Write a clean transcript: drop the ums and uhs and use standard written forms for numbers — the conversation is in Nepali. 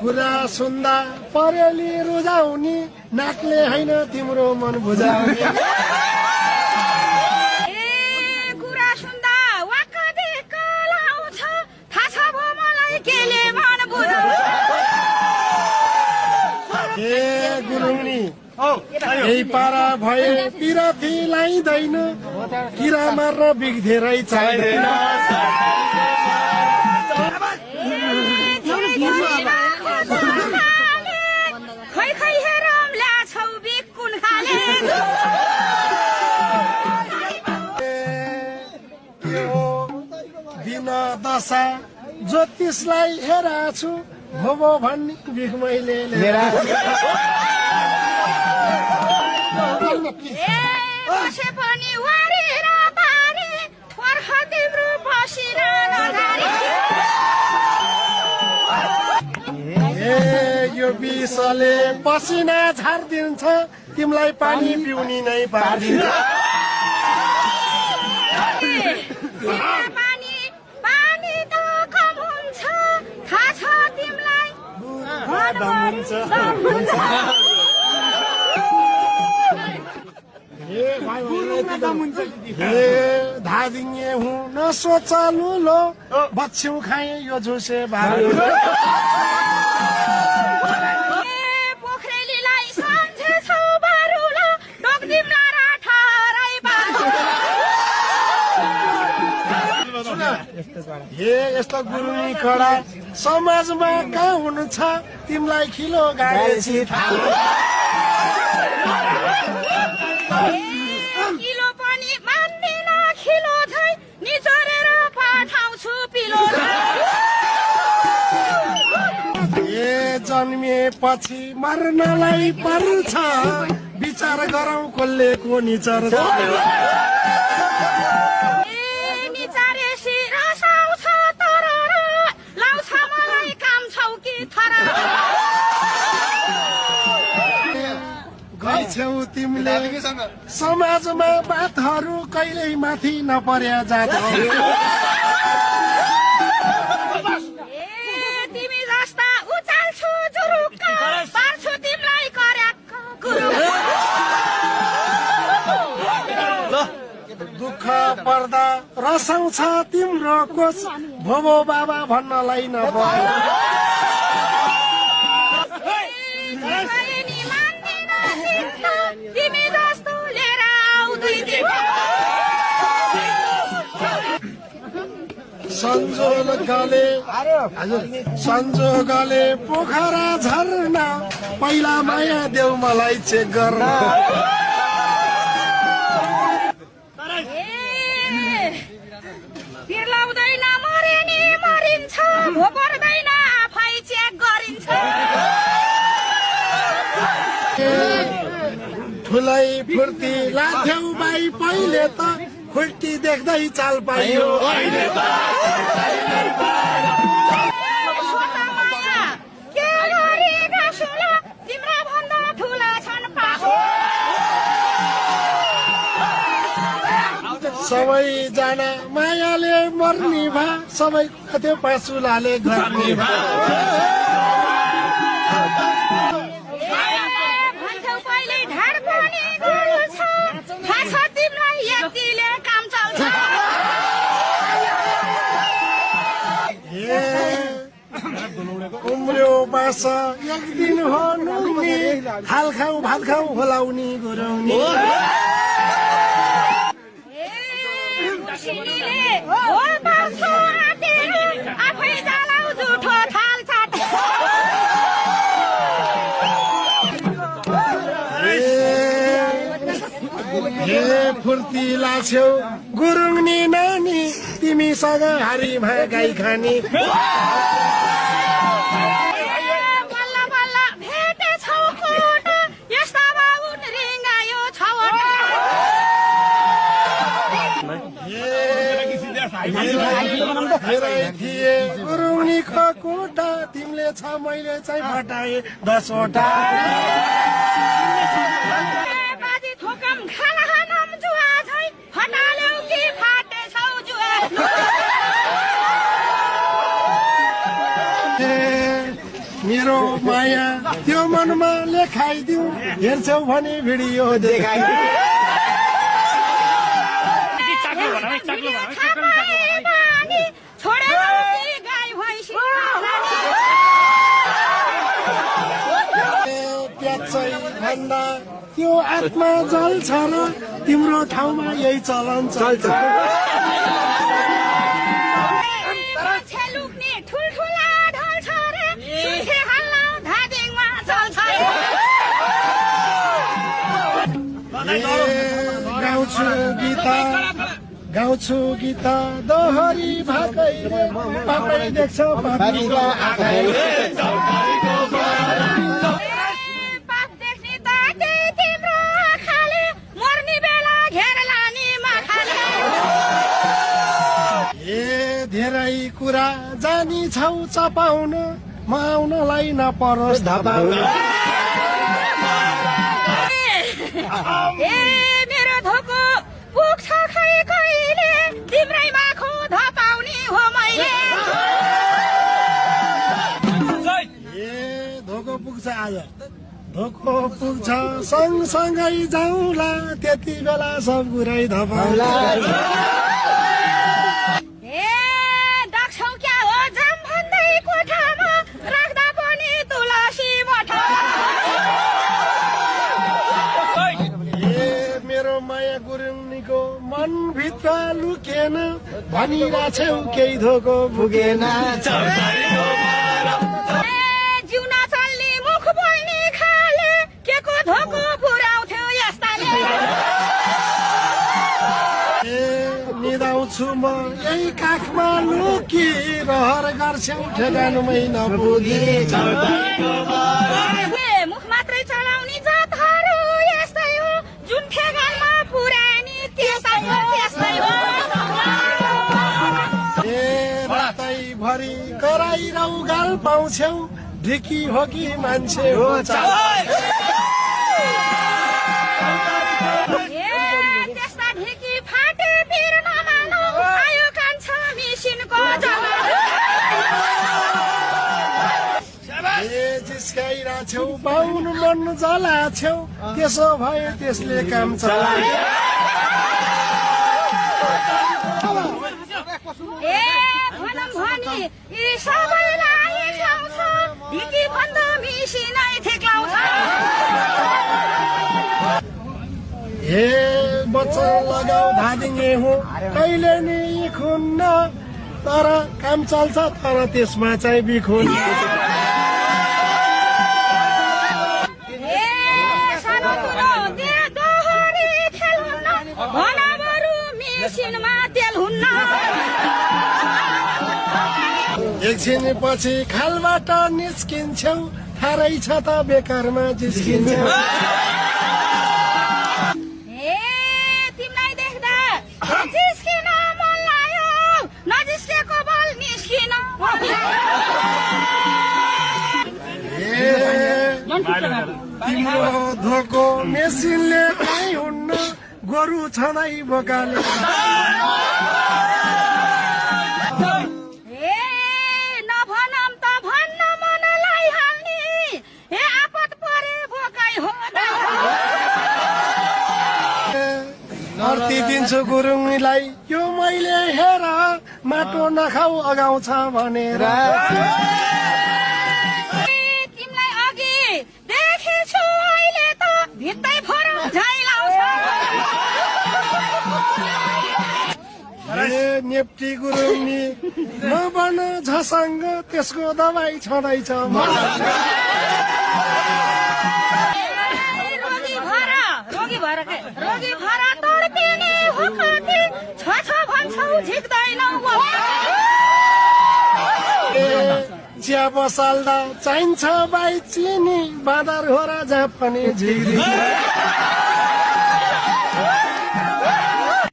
कुरा सुन्दा परेली रुजाउने नाकले होइन तिम्रो मन बुझाउने कुरा सुन्दा वाक्क दिक्क लाउँछ थाहा छ भो मलाई केले मन बुझाउँछ गुरुङनी यही पारा भए पिराती लाइँदैन किरा मार्न बिग धेरै चाहिँदैन खै खै हेरौँ ल्याछौ बिग कुन खाले दिन दशा ज्योतिषलाई हेराछु भोबो भन्ने बिग मैले बसे पनि वारी र बारी पर्ख तिम्रो पसिना नधारी यो विषले पसिना झारिदिन्छ तिमीलाई पानी पिउनी नै पारिदिन्छ पानी त कम हुन्छ थाहा छ तिमीलाई धादिङे हुँ नसोचालु लो बच्छ्यौ खाए यो झुसे भालु पोखरेलीलाई सम्झेछौ बारुल डोक्दिम्ला राठारै यस्तो गुरुनी कडा समाजमा कहाँ हुनुहुन्छ तिमीलाई खिलो गाडेछि किलो पनि मान्दिन खिलो झै निचोरेर पठाउँछु पिलो जन्मिएपछि मर्नलाई पर्छ विचार गरौँ कसले को निचर्छ निचारेसी रसाउँछ तर लाउँछ मलाई काम छौ कि थर गइछौ तिमीले समाजमा बातहरू कहिल्यै माथि नपर्या जातहरू तिमी जस्ता उचाल्छु जुरुक्क पार्छु तिमीलाई कर्याक्क दुःख पर्दा रसाउँछ तिम्रो कोच भोबो बाबा भन्नलाई नपर्छ तिमी जस्तो लिएर आउँदै संजोगले पोखरा झर्ना पहिला माया देऊ मलाई चेक गर्न पिर लाउँदैन मरे नि मरिन्छ भो पर्दैन आफै चेक गरिन्छ ठुलै फुर्ती लाथ्यौ बाई पहिले त खुल्टी देख्दै चाल पाइयो अहिले त के गरेका सुला तिम्रा भन्दा ठुला छन् पासो सबैजना मायाले मर्ने भा सबै त्यो पासुलाले गर्ने भा उम्र्यो बास एक दिन हो नुङ्ने हाल खाऊ भात खाऊ होलाउने गुरुङनी आफै जलाउ जुठो थाल चाट हे फुर्ती लाछ्यौ गुरुङनी नानी तिमीसँग हारीमा गाई खानी थिए गुरुङनीको कोटा तिमीले छ मैले चाहिँ फटाए 10 वटा थोकम खाना खानम जुवा छै फटाल्यौ कि फाटे छौ फोनमा लेखाइदिउँ हेर्छौ भने भिडियो देखाइ प्याचै भन्दा त्यो आत्मा जल्छ र तिम्रो ठाउँमा यही चलन चल्छ गाउँछु गीता दोहरी भाकै पापै देख्छौ पापीको आँखाले पाप देख्ने त त्यही तिम्रो आँखाले मर्ने बेला घेर लाने माखाले धेरै कुरा जानी छौ चपाउन म आउनलाई नपरोस् धपाउन मेरो धोको पुग्छ खै कहिले तिम्रै माखो धपाउने हो मैले धोको पुग्छ आज धोको पुग्छ सँगसँगै जाउँला त्यति बेला सब कुरै धपाउला डाक्छौ क्या हो जाम भन्दै कोठामा राख्दा पनि तुलसी मठा मेरो माया गुरुङनीको मनभित्र लुकेन भनिरहेछौ केही धोको पुगेन जिउन चल्ने मुख बोल्ने खाले के को धोको पुर्याउँथ्यो यस्ताले निदाउँछु म यही काखमा लुकी रहर गर्छौ ठेगानमै नपुगी मुख मात्रै चलाउने जातहरू यस्तै हो जुन ठेगानमा पुर्यानी त्यस्तै हो रातैभरि कराइरौ गाल पाउँछौ ढिकी हो कि मान्छे हो त्यस्ता ढिकी फाटे पिर नमानो आयो कान्छ मिसिनको जिस्काइरहेछौ बाहुन मन जलाछौ त्यसो भए त्यसले काम चलाए भनौँ भने यी सबैलाई ल्याउँछ ढिकी भन्दा मिसिनै ठेक्लाउँछ हे बच्चा लगाऊ धादिङे हो कहिले नि खुन्न तर काम चल्छ तर त्यसमा चाहिँ बिखुन तेल हुन्न एकछिन पछि खालबाट निस्किन्छौ थारै छ त बेकारमा जिस्किन्छौ तिमीलाई देख्दा जिस्किन मन लाग्यो नजिस्केको बल निस्किन तिम्रो धोको मेसिनले काहीँ हुन्न गोरु छँदै बोकाले नभनम त भन्न मनलाई हाल्ने हे आपत परे बोकाइ हो धरती दिन्छु गुरुङलाई यो मैले हेर माटो नखाऊ अगाउँछ भनेर तिमीलाई अघि देखेछु अहिले त भित्तै फरक झैलाउँछ नेप्टी गुरुङनी नबन झसङ्ग त्यसको दबाई छँदैछ रोगी भएर तडपिने हो कति छ भन्छौ झिक्दैनौ चिया बसाल्दा चाहिन्छ बाई चिनी बाँदर हो र जहाँ पनि झिक्दिन्छ